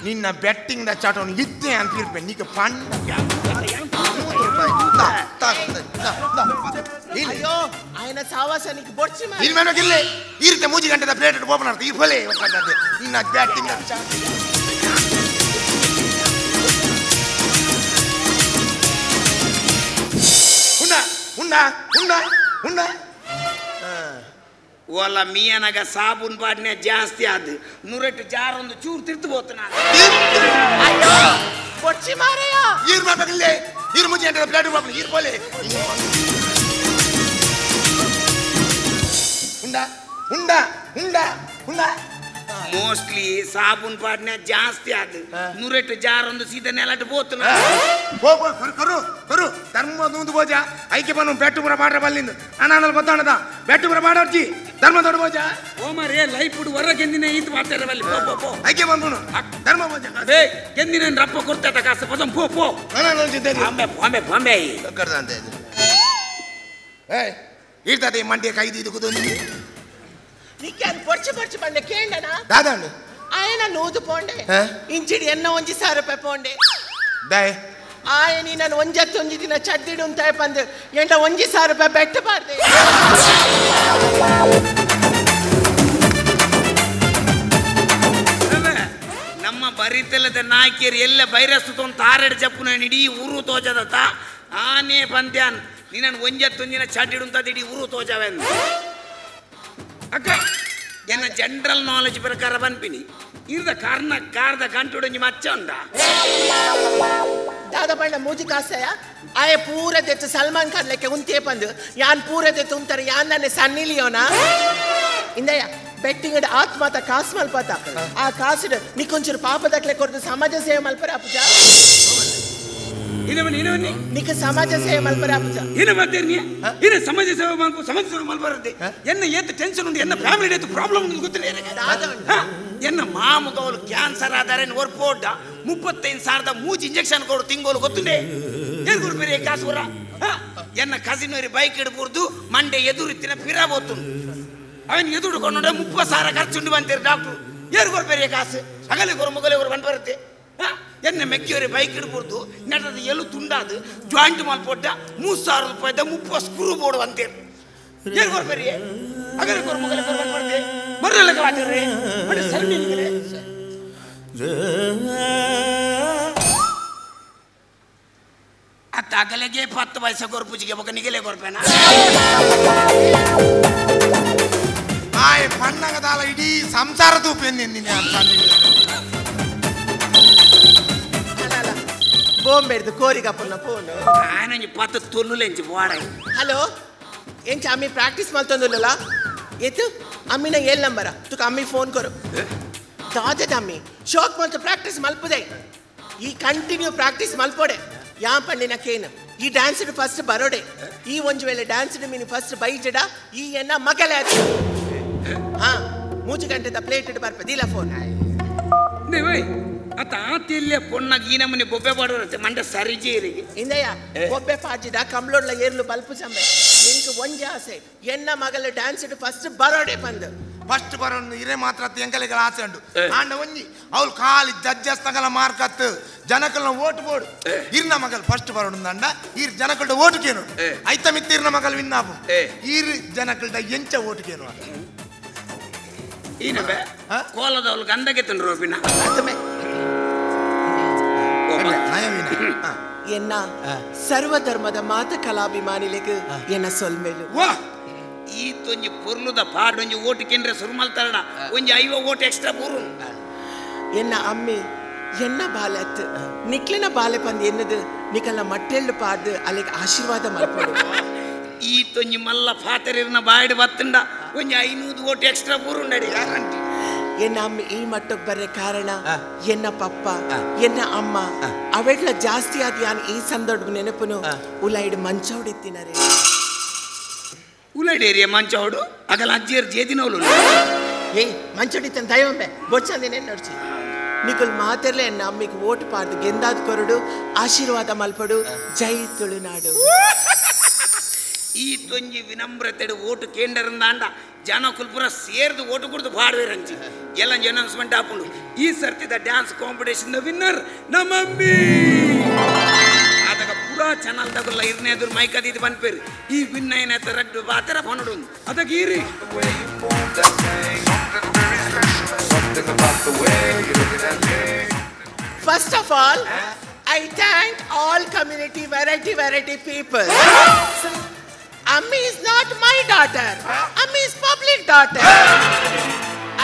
[SPEAKER 1] ನಿನ್ನ ಬೆಟ್ಟಿಂಗ್ the ಚಾಟವನ್ನು ಇದ್ದೆ ಅಂತ ಇರ್ಪೆ ನೀಗ ಪಂಡ
[SPEAKER 2] ಅಯ್ಯೋ ఆయన ಸಾವಾಸನಿಗೆ ಬೊಡ್ಚಿ ಮಾರಿ
[SPEAKER 1] ಇಲ್ಲಿ ಮೇಡಮ್ ಈ ರೀತಿ ಮೂಜಿ ಗಂಟೆದ ಪ್ಲೇಟ್ ಓಪನ್ ಆಗ್ತದೆ ಈ ಫಲೆ ನಿನ್ನ ಬ್ಯಾಟಿಂಗ್ ಉಂಡ ಉಂಡ ಉಂಡ ಉಂಡ
[SPEAKER 4] ಓಲ ಮೀಯನಾಗ ಸಾಬೂನ್ ಪಾಡ್ನೆ ಜಾಸ್ತಿ ಆದ್ ನೂರೆಟ್ಟು ಜಾರೊಂದು ಚೂರು ತಿರ್ತು ಬೋತು ನಾನು
[SPEAKER 2] ಅಯ್ಯೋ ಬೊಡ್ಚಿ ಮಾರಯ್ಯ
[SPEAKER 1] ಈರ್ ಮಾಡ್ಬೇಕಿಲ್ಲ ಈರ್ ಮೂಜಿ ಗಂಟೆದ ಪ್ಲೇಟ್ ಓಪನ್ ಈರ್ ಪೋಲೆ ಉಂಡ ಉಂಡ ಉಂಡ ಉಂಡ
[SPEAKER 4] ಮೋಸ್ಟ್ಲಿ ಸಾಬೂನ್ ಪಾಡ್ನೆ ಜಾಸ್ತಿ ಆದ್ ನೂರೆಟ್ಟು ಜಾರೊಂದು ಸೀದಾ ನೆಲಟ್ಟು ಬೋತು
[SPEAKER 1] ಪೋ ಪೋ ಕರು ಕರು ಕರು ಧರ್ಮ ನೂದು ಬೋಜ ಐಕೆ ಬನ್ನು ಬೆಟ್ಟು ಪುರ ಪಾಡ್ರೆ ಬಲ್ಲಿಂದು ಅನಾನಲ್ ಗೊತ್ತಾಣದ ಬೆಟ್ಟು ಪುರ ಪಾಡೋರ್ಜಿ ಧರ್ಮ ದೊಡ್ಡ ಬೋಜ
[SPEAKER 4] ಓ ಮಾರೇ ಲೈಫ್ ಹೊರ ಗೆಂದಿನ ಈತ ಮಾತಾಡ ಬಲ್ಲಿ ಪೋ ಪೋ ಪೋ
[SPEAKER 1] ಐಕೆ ಬಂದು ಧರ್ಮ ಬೋಜ
[SPEAKER 4] ಅದೇ ಗೆಂದಿನ ರಪ್ಪ ಕೊಡ್ತಾ ಕಾಸು ಪದಂ ಪೋ ಪೋ ಬಾಂಬೆ ಬಾಂಬೆ ಬಾಂಬೆ
[SPEAKER 1] ಕರ್ದಂತೆ ಏ ಇರ್ತದೆ ಮಂಡ್ಯ ಕೈದು ಇದು ಕುದೊಂದು
[SPEAKER 2] ನಿಕ್ಕೆ ಪೊರ್ಚಿ ಪೊರ್ಚಿ ಬಂಡೆ ಕೇಂಡನ
[SPEAKER 1] ದಾದಾಂಡು
[SPEAKER 2] ಆಯನ ನೂದು ಪೋಂಡೆ ಇಂಚಿಡಿ ಎನ್ನ ಒಂಜಿ 1,000 ರೂಪಾಯಿ ಪೋಂಡೆ
[SPEAKER 1] ದಾಯ್
[SPEAKER 2] ಆಯನಿ ನಾನು ಒಂಜತ್ತು ಒಂಜಿ ದಿನ ಚಡ್ದಿಡು ಅಂತ ಬಂದು ಎಂಟ ಒಂಜಿ 1,000 ರೂಪಾಯಿ ಬೆಟ್ಟ ಬಾರ್ದೆ
[SPEAKER 4] ನಮ್ಮ ಬರಿತಲ್ಲದ ನಾಯ್ಕೇರಿ ಎಲ್ಲ ಬೈರಸ್ತು ತೊಂದು ತಾರೆಡ್ ಜಪ್ಪುನ ಇಡೀ ಊರು ತೋಜದತ್ತ ಆನೆ ಬಂದ್ಯಾನ್ ನೀನು ಒಂಜತ್ತು ಒಂಜಿನ ಚಡ್ಡಿಡು ಅಂತ ಇಡೀ ಊರು ತೋಜವೆಂದು ಅಕ್ಕ ಎನ್ನ ಜನರಲ್ ನಾಲೆಜ್ ಪ್ರಕಾರ ಬನ್ಪಿನಿ ಇರ್ದ ಕಾರ್ನ ಕಾರ್ದ ಗಂಟುಡೊಂಜಿ ಮಚ್ಚ ಉಂಡ
[SPEAKER 2] ದಾದ ಬಣ್ಣ ಮೂಜಿ ಕಾಸಯ ಆಯ ಪೂರ ದೆತ್ತು ಸಲ್ಮಾನ್ ಖಾನ್ ಲೆಕ್ಕ ಉಂತೇ ಬಂದು ಯಾನ್ ಪೂರ ದೆತ್ತು ಉಂತಾರೆ ಯಾನ್ ನನ್ನ ಸನ್ನಿ ಲಿಯೋನಾ ಇಂದಯ್ಯ ಬೆಟ್ಟಿಂಗ್ ಆತ್ಮಾತ ಕಾಸು ಮಲ್ಪಾತ ಆ ಕಾಸುಡು ನಿಕ್ಕೊಂಚೂರು ಪಾಪದಕ್ಲೆ ಕೊರ್ದು ಸಮಾಜ ಸೇವೆ ಮಲ್ಪರ ಅಪುಜ ನಿಕ್ಕ ಸಮಾಜ ಸೇವೆ ಮಲ್ಪರ ಅಪುಜ
[SPEAKER 4] ಏನ ಮಾತೇರ್ನಿ ಏನ ಸಮಾಜ ಸೇವೆ ಮಲ್ಪ ಸಮಾಜ ಸೇವೆ ಮಲ್ಪರದ್ದೆ ಎನ್ನ ಏತ್ ಟೆನ್ಷನ್ ಉಂಟು ಎನ್ನ ಫ್ಯಾಮಿಲಿ ಏತ್ ಪ್ರಾಬ್ಲಮ್ ಉಂಟು ಗೊತ್ತಿಲ್ಲ ಎನ್ನ ಮಾಮುಗವಳು ಕ್ಯಾನ್ಸರ್ ಆದಾರೆ ಒರ್ಪೋಡ್ಡ 35,000 ಮೂಜಿ ಇಂಜೆಕ್ಷನ್ ಕೊಡು ತಿಂಗೋಲು ಗೊತ್ತುಂಡೆ ಏನ್ ಗುರು ಬೇರೆ ಕಾಸು ಕೊರ ಎನ್ನ ಕಸಿನೋರಿ ಬೈಕ್ ಇಡ್ಬೂರ್ದು ಮಂಡೆ ಎದುರುತ್ತಿನ ಪಿರ ಬೋತುಂಡು ಅವನ್ ಎದುರು ಕೊಂಡು 30,000 ಖರ್ಚುಂಡು ಬಂತೀರಿ ಡಾಕ್ಟ್ರು ಏರು ಕೊರ್ಪೇರಿ ಕಾಸು ಅಗಲಿ ಕೊರು ಮುಗಲಿ ಕೊರು ಬಂದು ಬರುತ್ತೆ ಎನ್ನ ಮೆಕ್ಕಿಯವರಿ ಬೈಕ್ ಇಡ್ಬೂರ್ದು ನೆಟದ ಎಲ್ಲು ತುಂಡಾದು ಜಾಯಿಂಟ್ ಮಾಲ್ ಪೊಟ್ಟ 3,000 ರೂಪಾಯಿದ 30 ಸ್ಕ್ರೂ ಬೋರ್ಡ್ ಅಂತೀರಿ ಏರು ಕೊರ್ಪೇರಿ ಅಗಲಿ ಕೊರು ಮುಗಲಿ ಕೊರು ಬಂದು ಬರುತ್ತೆ ಮರ್ರಲ್ಲ ವಾತಿರ್ರಿ ಬಟ್ ಸರಿ ನಿಮಗೆ ಅತ್ತ ಅಗಲಿಗೆ 10 ಪೈಸೆ ಕೊರ್ಪುಜಿಗೆ ಬೊಕ ನಿಗಲೆ ಕೊರ್ಪೇನ
[SPEAKER 1] ಆಯ್ ಪಣ್ಣಗದಾಲ ಇಡೀ ಸಂಸಾರ ತೂಪೇನು ನಿನ್ನೆ
[SPEAKER 2] ಬೋಂಬೆಡ್ದು ಕೋರಿಗಪ್ಪನ ಫೋನ್
[SPEAKER 4] ಆನಂಜಿ 10 ತೊಲ್ಲುಲೆಂಚಿ ಬೋಡ.
[SPEAKER 2] ಹಲೋ ಎಂಚ ಅಮ್ಮಿ ಪ್ರಾಕ್ಟೀಸ್ ಮಲ್ತೊಂದುಲ್ಲಲ್ಲ ಏತು ಅಮ್ಮಿನ ಏಳ್ ನಂಬರ ತುಕ ಅಮ್ಮಿ ಫೋನ್ ಕೊರು ದಾದದ ಅಮ್ಮಿ ಶೋಕ್ ಮಲ್ತು ಪ್ರಾಕ್ಟೀಸ್ ಮಲ್ಪುದೆ ಈ ಕಂಟಿನ್ಯೂ ಪ್ರಾಕ್ಟೀಸ್ ಮಲ್ಪೋಡೆ ಯಾ ಪಂಡಿನ ಕೇನು ಈ ಡ್ಯಾನ್ಸ್ ಫಸ್ಟ್ ಬರೋಡೆ ಈ ಒಂಜು ವೇಳೆ ಡ್ಯಾನ್ಸ್ ಮೀನು ಫಸ್ಟ್ ಬೈಜಡ ಈ ಎನ್ನ ಮಗಲೇ ಆಯ್ತು ಹಾ 3 ಗಂಟೆದ ಪ್ಲೇಟ್ ಇಟ್ಟು ಬರ್ಪದಿಲ್ಲ ಫೋನ್.
[SPEAKER 4] ಅತ್ತ ಆತಿಲ್ಲೇ ಪೊಣ್ಣಗೆ ಈ ನಮ್ಮನೆ ಬೊಬ್ಬೆ ಪಾಡೋರತ್ತೆ ಮಂಡೆ ಸರಿ ಜೀರಿಗೆ
[SPEAKER 2] ಇಂದಯ್ಯ ಬೊಬ್ಬೆ ಪಾಜಿದ ಕಮ್ಲೋಡ್ಲ ಏರ್ಲು ಬಲ್ಪು ಚಂಬೆ ನಿಂಗೆ ಒಂಜೆ ಆಸೆ ಎನ್ನ ಮಗಲ ಡ್ಯಾನ್ಸ್ ಫಸ್ಟ್ ಬರೋಡೆ ಬಂದು
[SPEAKER 1] ಫಸ್ಟ್ ಬರೋಣ ಇರೇ ಮಾತ್ರ ಎಂಕಲಿಗಳ ಆಸೆ ಉಂಟು ಆಂಡ ಒಂಜಿ ಅವ್ಳು ಖಾಲಿ ಜಡ್ಜಸ್ ತಗಲ ಮಾರ್ಕತ್ತು ಜನಕಲ್ನ ಓಟ್ ಬೋಡು ಇರ್ನ ಮಗಲ್ ಫಸ್ಟ್ ಬರೋಣ ಅಂಡ ಈರ್ ಜನಕಲ್ಡ ಓಟು ಕೇನು ಐತ ಮಿತ್ತ ಇರ್ನ ಮಗಲ್ ವಿನ್ನಾಪು ಈರ್ ಜನಕಲ್ಡ ಎಂಚ ಓಟು ಕೇನು
[SPEAKER 4] ಈನಬೆ ಕೋಲದವಳು ಗಂಧಗೆ ತಿಂದ್ರು ಪಿನ
[SPEAKER 2] ಎನ್ನ ಸರ್ವಧರ್ಮದ ಮಾತ ಕಲಾಭಿಮಾನಿಲಿಗೆ ಎನ್ನ ಸೊಲ್ಮೇಲು
[SPEAKER 4] ವಾ ಈ ತೊಂಜಿ ಪೊರ್ಲುದ ಪಾಡೊಂಜಿ ಓಟು ಕೇಂದ್ರ ಸುರುಮಲ್ ತರಣ ಒಂಜಿ 50 ಓಟು ಎಕ್ಸ್ಟ್ರಾ ಪೂರು.
[SPEAKER 2] ಎನ್ನ ಅಮ್ಮಿ ಎನ್ನ ಬಾಲತ್ ನಿಕ್ಲಿನ ಬಾಲೆ ಪಂದ್ ಎನ್ನದು ನಿಕಲ ಮಟ್ಟೆಳ್ಳು ಪಾಡ್ದು ಅಲ್ಲಿಗೆ ಆಶೀರ್ವಾದ ಮಲ್ಪಡು.
[SPEAKER 4] ಈ ತೊಂಜಿ ಮಲ್ಲ ಫಾತರಿನ ಬಾಯ್ಡ್ ಬತ್ತಂಡ ಒಂಜಿ 500 ಓಟು ಎಕ್ಸ್ಟ್ರಾ ಪೂರು ನಡಿ.
[SPEAKER 2] ಎನ್ನ ಅಮ್ಮಿ ಈ ಮಟ್ಟಕ್ಕೆ ಬರೋ ಕಾರಣ ಎನ್ನ ಪಪ್ಪ ಎನ್ನ ಅಮ್ಮ ಅವೆಡ್ಲ ಜಾಸ್ತಿ ಆದ ಯಾನ್ ಈ ಸಂದರ್ಭ ನೆನಪುನು ಉಲೈಡ್ ಮಂಚೌಡಿತ್ತಿನರೇ.
[SPEAKER 4] ಉಲೈಡ್ ಏರಿಯಾ ಮಂಚೌಡು ಅಗಲ ಅಜ್ಜಿಯರ್ ಜೇದಿನವಲು
[SPEAKER 2] ಏ ಮಂಚೌಡಿತ್ತನ ದೈವಂಬೆ ಬೊಚ್ಚಂದಿನೇ ನೋಡ್ಸಿ ನಿಕುಲ್ ಮಾತಿರ್ಲೆ ಎನ್ನ ಅಮ್ಮಿಗೆ ಓಟು ಪಾಡ್ದು ಗೆಂದಾದ ಕೊರಡು ಆಶೀರ್ವಾದ ಮಲ್ಪಡು. ಜೈ ತುಳುನಾಡು.
[SPEAKER 4] ಈ ತೊಂಜಿ ವಿನಮ್ರತೆಡು ಓಟು ಕೇಂದ್ರಂದಾಂಡ ಜನ ಕುಲ್ಪುರ ಸೇರ್ದು ಓಟು ಕುಡ್ದು ಪಾಡುವಿರಂಚಿ ಎಲ್ಲ ಅನೌನ್ಸ್ಮೆಂಟ್ ಹಾಕೊಂಡು ಈ ಸರ್ತಿದ ಡ್ಯಾನ್ಸ್ ಕಾಂಪಿಟೇಷನ್ ವಿನ್ನರ್ ನಮ್ಮಮ್ಮಿ ಆದಾಗ ಪೂರಾ ಚಾನಲ್ ತಗೊಲ್ಲ ಇರ್ನೇ ಎದುರು ಮೈಕ್ ಅದಿದ್ದು ಬಂದ್ಪೇರು ಈ ವಿನ್ ಏನಾಯ್ತು ರಡ್ಡು ಬಾತರ ಪನಡು ಅದಕ್ಕೆ ಈರಿ
[SPEAKER 2] First of all, I thank all community variety people. Ammi is not my daughter. Ammi is public daughter.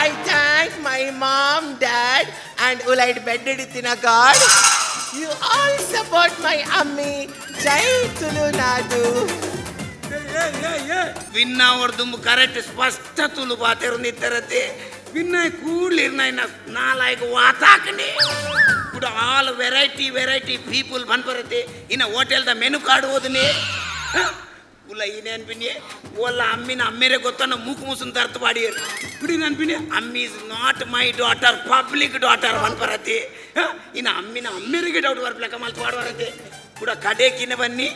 [SPEAKER 2] I thank my mom, dad, and Ulaid Beddeditina God. You all support my Ammi. Jai Tulunadu.
[SPEAKER 4] ವಿನ್ನಾವರ್ದುಂಬು correct ಸ್ಪಷ್ಟ ತುಳು ಬಾತಿರುಂದಿತ್ತರತೆ ವಿನ್ನ ಕೂಡ್ಲಿರ್ನ ನಾಲಾಯ್ಕ ವಾತಾಕಂಡಿ ಕೂಡ ಆಲ್ variety variety people ಬಂದ್ಬರತ್ತೆ ಇನ್ನು ಹೋಟೆಲ್ದ menu card ಓದನೆ ಉಲ್ಲ ಈನೆ ಅನ್ಪಿನಿ ಓಲ್ಲ ಅಮ್ಮಿನ ಅಮ್ಮೇರೆ ಗೊತ್ತನ್ನ ಮೂಕು ಮುಸುನ್ ತರ್ತು ಪಾಡಿಯರು ಬಿಡಿ ಅನ್ಪಿನಿ Ammi is not my daughter public daughter ಬಂದ್ಬರತ್ತೆ ಇನ್ನು ಅಮ್ಮಿನ ಅಮ್ಮೇರಿಗೆ doubt ಬರ್ಪ್ಲಕ್ಕ ಮಲ್ತು ಪಾಡುವರತ್ತೆ ಕೂಡ ಕಡೇಕಿನ ಬನ್ನಿ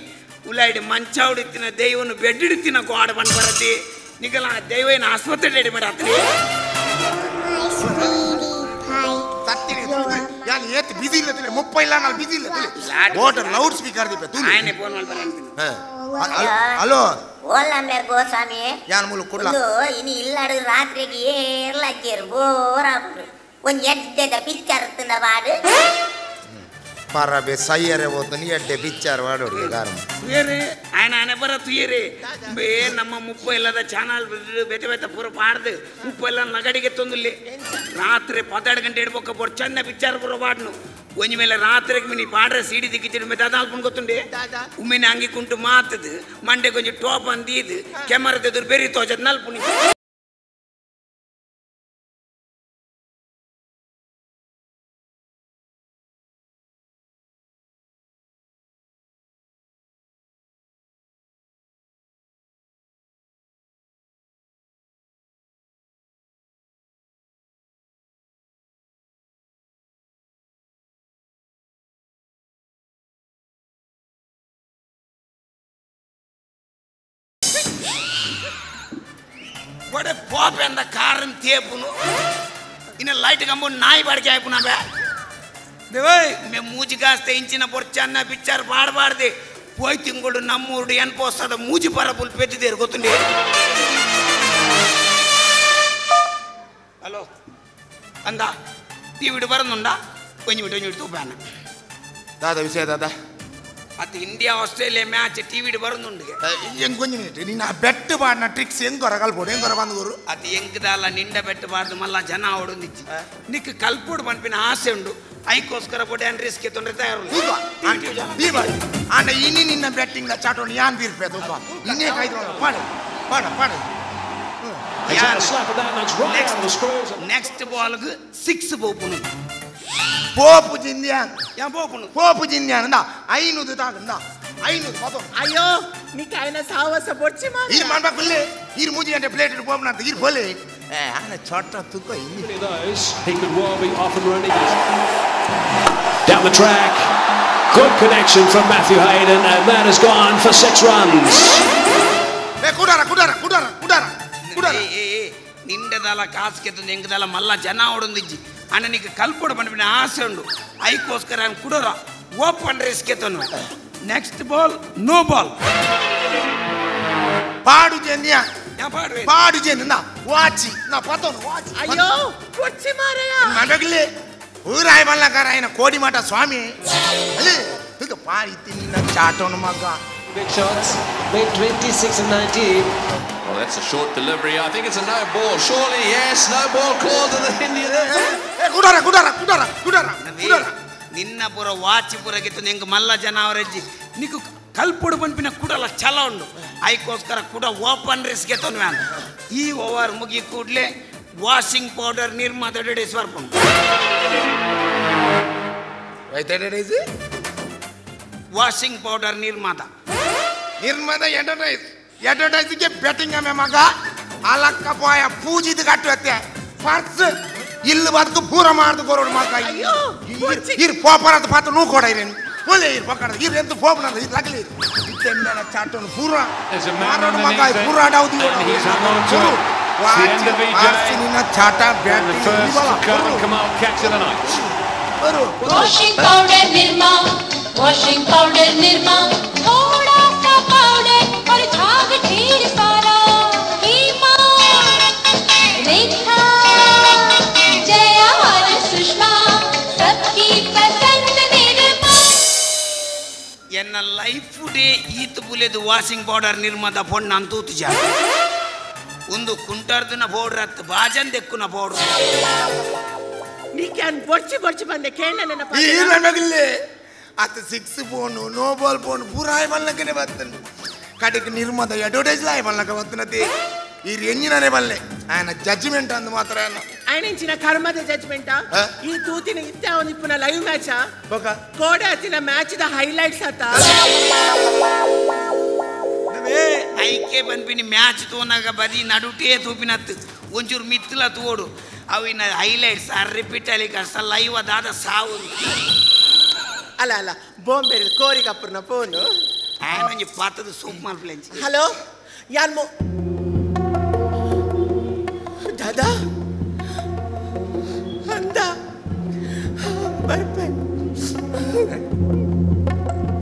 [SPEAKER 4] ಉಲಾಯ್ಡ್ ಮಂಚಾವಡಿತ್ತಿನ ದೈವನು bed ಹಿಡಿತಿನ ಗೋಡ ಬಂದ್ಬರತ್ತೆ ನಿಗಲ ದೈವನ ಆಸ್ಪತ್ರೆ ready ಮಾಡತ್ರಿ
[SPEAKER 1] ಯಾನ್ ಏತ್ ಬಿಸಿ ಇಲ್ಲ ತುಲೆ 30 ಇಲ್ಲ ನಾನು ಬಿಸಿ ಇಲ್ಲ ತುಲೆ ವಾಟರ್ ಲೌಡ್ ಸ್ಪೀಕರ್ ದಿಪೆ ತುಲೆ
[SPEAKER 4] ಆಯನೆ ಫೋನ್ ಮಲ್ಪರ ಅನ್ಪಿನಿ.
[SPEAKER 1] ಹಲೋ
[SPEAKER 5] ಓಲ್ಲ ಮೇರ್ ಗೋಸ್ವಾಮಿ
[SPEAKER 1] ಯಾನ್ ಮೂಲು ಕುಡ್ಲ
[SPEAKER 5] ಒಂದು ಇನಿ ಇಲ್ಲಾಡು ರಾತ್ರಿಗೆ ಏರ್ಲ ಅಜ್ಜೇರು ಬೋರ್ ಆಪುಂಡು ಒಂಜಿ ಎಡ್ಡೆದ ಪಿಕ್ಚರ್ ತಿಂದ ಬಾಡು
[SPEAKER 1] ಪರಬೆ ಸೈಯರೆ ಹೋತು ನೀ ಎಡ್ಡೆ ಪಿಕ್ಚರ್ ವಾಡೋಡಿ ಗಾರಂ
[SPEAKER 4] ತುಯರೆ ಆಯನ ಆನೆ ಬರ ತುಯರೆ ಬೇ ನಮ್ಮ 30 ಇಲ್ಲದ ಚಾನಲ್ ಬೆತೆ ಬೆತೆ ಪೂರ ಪಾಡ್ದು 30 ಇಲ್ಲ ನಗಡಿಗೆ ತೊಂದುಲ್ಲಿ ರಾತ್ರಿ 12 ಗಂಟೆ ಇಡ್ಬೊಕ್ಕ ಬೋರ್ ಚೆನ್ನ ಪಿಕ್ಚರ್ ಪೂರ ಪಾಡ್ನು ಒಂಜಿ ಮೇಲೆ ರಾತ್ರಿಗೆ ಮಿನಿ ಪಾಡ್ರೆ ಸೀಡಿ ದಿಕ್ಕಿಚಿಡು ಮೆತ್ತೆ ಅದಾಲ್ಪುಂಡು ಗೊತ್ತುಂಡೆ ಉಮ್ಮಿನ ಅಂಗಿ ಕುಂಟು ಮಾತದು ಮಂಡೆ ಕೊಂಚ ಟೋಪ್ ಅಂದೀದು ಕೆಮರದ ಬೆರಿ ತೋಚದ್ ನಲ್ಪುಣಿ. ಒಡೆ ಪೋಪೆಂದ ಕಾರನ್ ತೇಪುನು ಇನ್ನ ಲೈಟ್ ಕಂಬು ನಾಯಿ ಬಾಡಿಗೆ ಆಯ್ಪುನ ಬೇ ದೇವಯ್ ಮೇ ಮೂಜಿ ಕಾಸ್ತೆ ಇಂಚಿನ ಬೊರ್ಚನ್ನ ಪಿಕ್ಚರ್ ಪಾಡಬಾರ್ದೆ ಪೋಯ್ ತಿಂಗಳು ನಮ್ಮೂರು ಎನ್ಪೋಸ್ತದ ಮೂಜಿ ಪರ ಪುಲ್ ಪೆದ್ದಿದ್ದೇರು ಗೊತ್ತುಂಡೆ. ಹಲೋ ಅಂದ ಟಿವಿಡು ಬರೋದುಂಡ ಒಂಜಿ ಬಿಟ್ಟು ಒಂಜಿ ಬಿಟ್ಟು ತೂಪಾನ
[SPEAKER 1] ದಾದ ವಿಷಯ ದಾದ
[SPEAKER 4] ಅದು ಇಂಡಿಯಾ ಆಸ್ಟ್ರೇಲಿಯಾ ಮ್ಯಾಚ್ ಟಿವಿಡು ಬರೋದುಂಡು
[SPEAKER 1] ಹೆಂಗ್ ಕೊಂಚ ಮಿನಿಟ್ ನಿನ್ನ ಬೆಟ್ಟು ಬಾಡಿನ ಟ್ರಿಕ್ಸ್ ಹೆಂಗೊರ ಕಲ್ಪೋಡು ಹೆಂಗೊರ ಬಂದು
[SPEAKER 4] ಅದು ಎಂಕದಲ್ಲ ನಿಂಡ ಬೆಟ್ಟು ಬಾರ್ದು ಮಲ್ಲ ಜನ ಅವಡೊಂದಿಚ್ಚಿ ನಿಕ್ ಕಲ್ಪೋಡು ಪನ್ಪಿನ ಆಸೆ ಉಂಡು ಐಕೋಸ್ಕರ ಪೋಟೆ ಅನ್ ರಿಸ್ಕ್ ತೊಂದರೆ ತಯಾರು
[SPEAKER 1] ಆಂಡ ಇನಿ ನಿನ್ನ ಬೆಟ್ಟಿಂಗ್ ಚಾಟೋಣ ಯಾನ್ ಬೀರ್ಪೆ ತೂಪ ಇನ್ನೇ ಕಾಯ್ದು ಪಾಡು ಪಾಡ ಪಾಡು.
[SPEAKER 4] ನೆಕ್ಸ್ಟ್ ಬಾಲ್ಗೆ 6 ಪೋಪುನು
[SPEAKER 1] ಪೋಪು ಜಿಂದ್ಯಾನ್
[SPEAKER 4] ಯಾನ್ ಪೋಪುನು
[SPEAKER 1] ಪೋಪು ಜಿಂದ್ಯಾನ್ ಅಂದ 500 ತಾಗಂದ 500 ಪದೋ.
[SPEAKER 2] ಅಯ್ಯೋ ನಿಕ್ಕ ఆయన ಸಾಹಸ ಬೊಡ್ಚಿ ಮಾರ
[SPEAKER 1] ಈ ಮಾಡ್ಬೇಕಲ್ಲೇ ಈ ಮೂಜಿ ಗಂಟೆ ಪ್ಲೇಟ್ ಇಟ್ಟು ಪೋಪುನ ಅಂತ ಈ ಬೋಲೆ ಆನ ಚೋಟ ತುಕ್ಕ ಇನ್ನಿ.
[SPEAKER 6] He could well be off and running. Down the track. Good connection from Matthew Hayden and that has gone for 6 runs.
[SPEAKER 1] ಏ ಕುಡಾರ ಕುಡಾರ ಕುಡಾರ ಕುಡಾರ ಕುಡಾರ.
[SPEAKER 4] ಏ ಏ ನಿಂಡದಲ ಕಾಸ್ಕೆತ್ತೊಂದು ಎಂಕದಲ ಮಲ್ಲ ಜನ ಓಡೊಂದಿಜ್ಜಿ ಅಣ್ಣನಿಗೆ ಕಲ್ಪೋಡು ಪನ್ಪಿನ ಆಸೆ ಉಂಡು ಐಕೋಸ್ಕರ ಕುಡೋರ ಓಪನ್ ರಿಸ್ಕ್ ಎತ್ತನು. ನೆಕ್ಸ್ಟ್ ಬಾಲ್ ನೋ ಬಾಲ್
[SPEAKER 1] ಪಾಡು ಜನ್ಯ ಪಾಡು ಜನ್ ವಾಚಿ ನಾ ಪತೋನು ವಾಚಿ.
[SPEAKER 2] ಅಯ್ಯೋ ಕೊಚ್ಚಿ ಮಾರಯ್ಯ
[SPEAKER 1] ಮಡಗಲಿ ಊರಾಯ ಮಲ್ಲಕಾರ ఆయన ಕೋಡಿ ಮಾಟ ಸ್ವಾಮಿ ಅಲ್ಲಿ ತುಗ ಪಾಡಿ ತಿನ್ನ ಚಾಟೋನು ಮಗ.
[SPEAKER 6] Big shots made 26 and 19.
[SPEAKER 3] Well, that's a short delivery. I think it's a no ball. Surely, yes, no ball called to the Indian.
[SPEAKER 1] ಕುಡಾರ ಕುಡಾರ ಕುಡಾರ ಕುಡಾರ ಕುಡಾರ.
[SPEAKER 4] ನಿನ್ನ ಪುರ ವಾಚಿ ಪುರಗಿತ್ತು ನಿಂಗೆ ಮಲ್ಲ ಜನ ಅವರಜ್ಜಿ ನಿಕ್ಕು ಕಲ್ಪೊಡು ಪನ್ಪಿನ ಕುಡಲ ಛಲ ಉಂಡು ಐಕೋಸ್ಕರ ಕುಡ ಓಪನ್ ರಿಸ್ಕ್ ಎತ್ತನು ಮ್ಯಾನ್. ಈ ಓವರ್ ಮುಗಿ ಕೂಡಲೇ ವಾಷಿಂಗ್ ಪೌಡರ್ ನಿರ್ಮಾತ ಡೇಸ್ ಬರ್ಪುಂಡು ವಾಷಿಂಗ್ ಪೌಡರ್ ನಿರ್ಮಾತ
[SPEAKER 1] ನಿರ್ಮಾತ ಅಡ್ವರ್ಟೈಸ್ ಅಡ್ವರ್ಟೈಸ್ಗೆ ಬೆಟ್ಟಿಂಗ್ ಆಮೆ ಮಗ ಅಲಕ್ಕ ಪೋಯ ಪೂಜಿದು ಕಟ್ಟುತ್ತೆ ಫರ್ಸ್ ಇಲ್ಲು ಬದುಕು ಪೂರ ಮಾಡ್ದು ಕೊರೋಡು ಮಗ. ಇರ್ ಪೋಪರ ಅಂತ ಪಾತ್ರ ನೂ ಕೊಡ ಇರೇನು ಪೋಲೆ ಇರ್ ಪಕ್ಕಡ ಇರ್ ಎಂತ ಪೋಪನ ಇರ್ ಲಗಲಿ ಇತ್ತೆಂದನ ಚಾಟೋನು ಪೂರ ಮಾರೋಡು ಮಗ ಪೂರ ಆಡೌದು ವಾಚಿನ chaat batting
[SPEAKER 7] washing powder Nirma washing powder Nirma थोड़ा सा पाउडर और झाग ढेर सारा हेमा रेखा जया और सुषमा सबकी पसंद निर्मा.
[SPEAKER 4] ಎನ್ನ ಲೈಫ್ ಡೇ ಈತ್ ಪುಲೆದು ವಾಷಿಂಗ್ ಪೌಡರ್ ನಿರ್ಮಾದ ಪೊಣ್ಣ ಅಂತ ತೂತುಜ ಒಂದು ಕುಂಟಾರ್ದಿನ ಪೌಡರ್ ಅತ್ತು ಬಾಜನ್ ದೆಕ್ಕುನ ಪೌಡರ್
[SPEAKER 2] ನೀಕ್ಯಾನ್ ಬೊಡ್ಚಿ ಬೊಡ್ಚಿ ಬಂದೆ ಕೇಳ ನನ್ನ
[SPEAKER 1] ಈ ನನಗಿಲ್ಲಿ ಅತ್ತ 6 ಫೋನು ನೋ ಬಾಲ್ ಫೋನ್ ಪೂರ ಆಯ್ ಮಲ್ಲಕನೆ ಬರ್ತನು ಕಡೆಗೆ ನಿರ್ಮಾದ ಅಡ್ವರ್ಟೈಸ್ ಆಯ್ ಮಲ್ಲಕ ಬರ್ತನತೆ ಈ ಎಂಜಿನನೇ ಬಲ್ಲೆ ఆయన ಜಡ್ಜ್ಮೆಂಟ್ ಅಂದು ಮಾತ್ರ
[SPEAKER 2] ఆయన ಇಚ್ಚಿನ ಕರ್ಮದ ಜಡ್ಜ್ಮೆಂಟ್. ಈ ತೂತಿನ ಇತ್ತೆ ಅವನು ಇಪ್ಪುನ ಲೈವ್ ಮ್ಯಾಚ್ ಕೋಡೆ ಹತ್ತಿನ ಮ್ಯಾಚ್ the highlights ಆತ
[SPEAKER 4] ಐಕೆ ಬಂದ್ಪಿನಿ ಮ್ಯಾಚ್ ತೋನಾಗ ಬದಿ ನಡುಟೇ ತೂಪಿನತ್ತು ಒಂಚೂರು ಮಿತ್ತಲ ತೋಡು ಅವಿನ ಹೈಲೈಟ್ಸ್ ಆ ರಿಪೀಟ್ ಅಲ್ಲಿ ಕಷ್ಟ ಲೈವ್ ಅದಾದ ಸಾವು.
[SPEAKER 2] ಅಲ್ಲ ಅಲ್ಲ ಬಾಂಬೆ ಕೋರಿ ಕಪ್ಪರ್ನ ಫೋನು
[SPEAKER 4] ఆయన ಪಾತದ ಸೂಪ್ ಮಾಡ್ಪ್ಲೇಂಚಿ.
[SPEAKER 2] ಹಲೋ ಯಾನ್ ಮೋ ದಾದಾ ಅಂದ ಬರ್ಪೆ.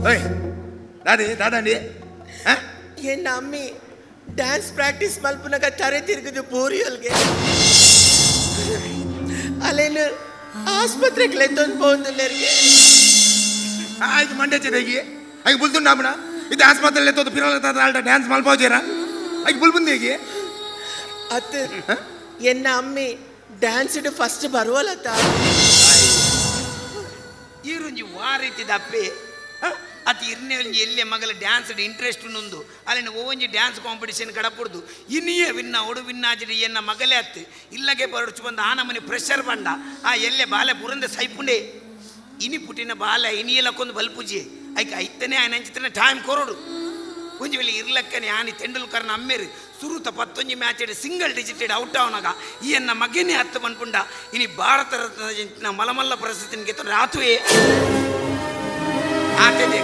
[SPEAKER 1] ಓಯ್ ದಾದಿ ದಾದಂಡಿ
[SPEAKER 2] ಎನ್ನ ಅಮ್ಮಿ ಡ್ಯಾನ್ಸ್ ಪ್ರಾಕ್ಟೀಸ್ ಮಲ್ಪುನಗ ತರೆ ತಿರುಗುದು ಪೂರಿಯಲ್ಗೆ ಅಲ್ಲೇನು ಆಸ್ಪತ್ರೆಗೆ ಲೆತ್ತೊಂದು ಪೋಂದುಲ್ಲೆರ್ಗೆ.
[SPEAKER 1] ಆಯ್ತು ಮಂಡ್ಯ ಚೆದಾಗಿ ಐಗೆ ಬುಲ್ದುಂಡಾಪಣ ಇದು ಆಸ್ಪತ್ರೆ ಲೆತ್ತೋದು ಪಿರಲ ತಾತ ಡ್ಯಾನ್ಸ್ ಮಲ್ಪೋಜೇರ ಐಗೆ ಬುಲ್ ಬಂದೇಗೆ
[SPEAKER 2] ಅತ್ತು ಎನ್ನ ಅಮ್ಮಿ ಡ್ಯಾನ್ಸ್ ಫಸ್ಟ್ ಬರುವಲತ್ತ.
[SPEAKER 4] ಈರುಂಜಿ ವಾರೀತಿದಪ್ಪೆ ಅತಿ ಇರ್ನೆ ಒಂಜಿ ಎಲ್ಲೆ ಮಗಲ ಡ್ಯಾನ್ಸ್ ಇಂಟ್ರೆಸ್ಟ್ ಉಂಡು ಅಲ್ಲಿನ ಒಂಜಿ ಡ್ಯಾನ್ಸ್ ಕಾಂಪಿಟಿಷನ್ ಕಡಪುಡ್ದು ಇನ್ನಿಯೇ ವಿನ್ನ ಒಡು ವಿನ್ನಾಜಿಡಿ ಎನ್ನ ಮಗಲೇ ಅತ್ತು ಇಲ್ಲಗೆ ಬರಡ್ಚು ಬಂದ ಆ ನಮನೆ ಪ್ರೆಷರ್ ಬಂಡ ಆ ಎಲ್ಲೆ ಬಾಲೆ ಪುರಂದ ಸೈಪುಂಡೆ ಇನಿ ಪುಟಿನ ಬಾಲೆ ಇನಿಯಲಕ್ಕೊಂದು ಬಲ್ಪುಜಿ ಐಕೆ ಐತನೇ ఆయన ಅಂಚಿತನೆ ಟೈಮ್ ಕೊರೋಡು ಒಂಜಿ ವೇಳೆ ಇರ್ಲಕ್ಕನೆ ಆನಿ ತೆಂಡೂಲ್ಕರ್ನ ಅಮ್ಮೇರು ಸುರುತ ಪತ್ತೊಂಜಿ ಮ್ಯಾಚ್ ಸಿಂಗಲ್ ಡಿಜಿಟೆಡ್ ಔಟ್ ಅವನಾಗ ಈ ಎನ್ನ ಮಗನೇ ಹತ್ತು ಬಂದ್ಪುಂಡ ಇನಿ ಭಾರತ ರತ್ನ ಮಲಮಲ್ಲ ಪರಿಸ್ಥಿತಿಗೆ ತೊಂದರೆ ಆತುವೆ ಆತದೆ.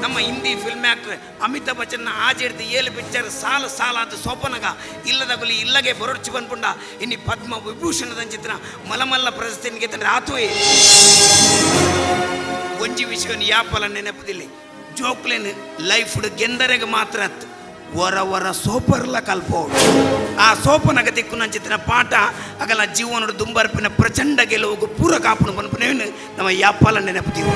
[SPEAKER 4] ನಮ್ಮ ಹಿಂದಿ ಫಿಲ್ಮ್ ಆಕ್ಟರ್ ಅಮಿತಾಬ್ ಬಚ್ಚನ್ ಆಜೆಡ್ದು ಏಳು ಪಿಕ್ಚರ್ ಸಾಲ ಸಾಲಾದ ಸೋಪನಗ ಇಲ್ಲದಗುಲಿ ಇಲ್ಲಗೆ ಬರೊಡ್ಚಿ ಬಂದ್ಪುಂಡ ಇನ್ನು ಪದ್ಮ ವಿಭೂಷಣದ ಚಿತ್ರ ಮಲಮಲ್ಲ ಪ್ರಶಸ್ತಿನಿಗೆ ತಂದ್ರೆ ಆತುವೆ. ಒಂಜಿ ವಿಷಯವನ್ನು ಯಾಪಲ ನೆನಪದಿಲ್ಲ, ಜೋಕ್ಲೇನ್ ಲೈಫ್ ಗೆಂದರೆಗೆ ಮಾತ್ರ ಅತ್ತು ವರ ವರ ಸೋಪರ್ಲ ಕಲ್ಪೋಡು. ಆ ಸೋಪನಗ ದಿಕ್ಕು ಪಾಠ ಅಗಲ ಜೀವನದ ದುಂಬರ್ಪಿನ ಪ್ರಚಂಡ ಗೆಲುವು ಪೂರಕ ಆಪುಣ ಪನ್ಪುನೇನು ನಮ್ಮ ಯಾಪಲ ನೆನಪುತ್ತೀವಿ.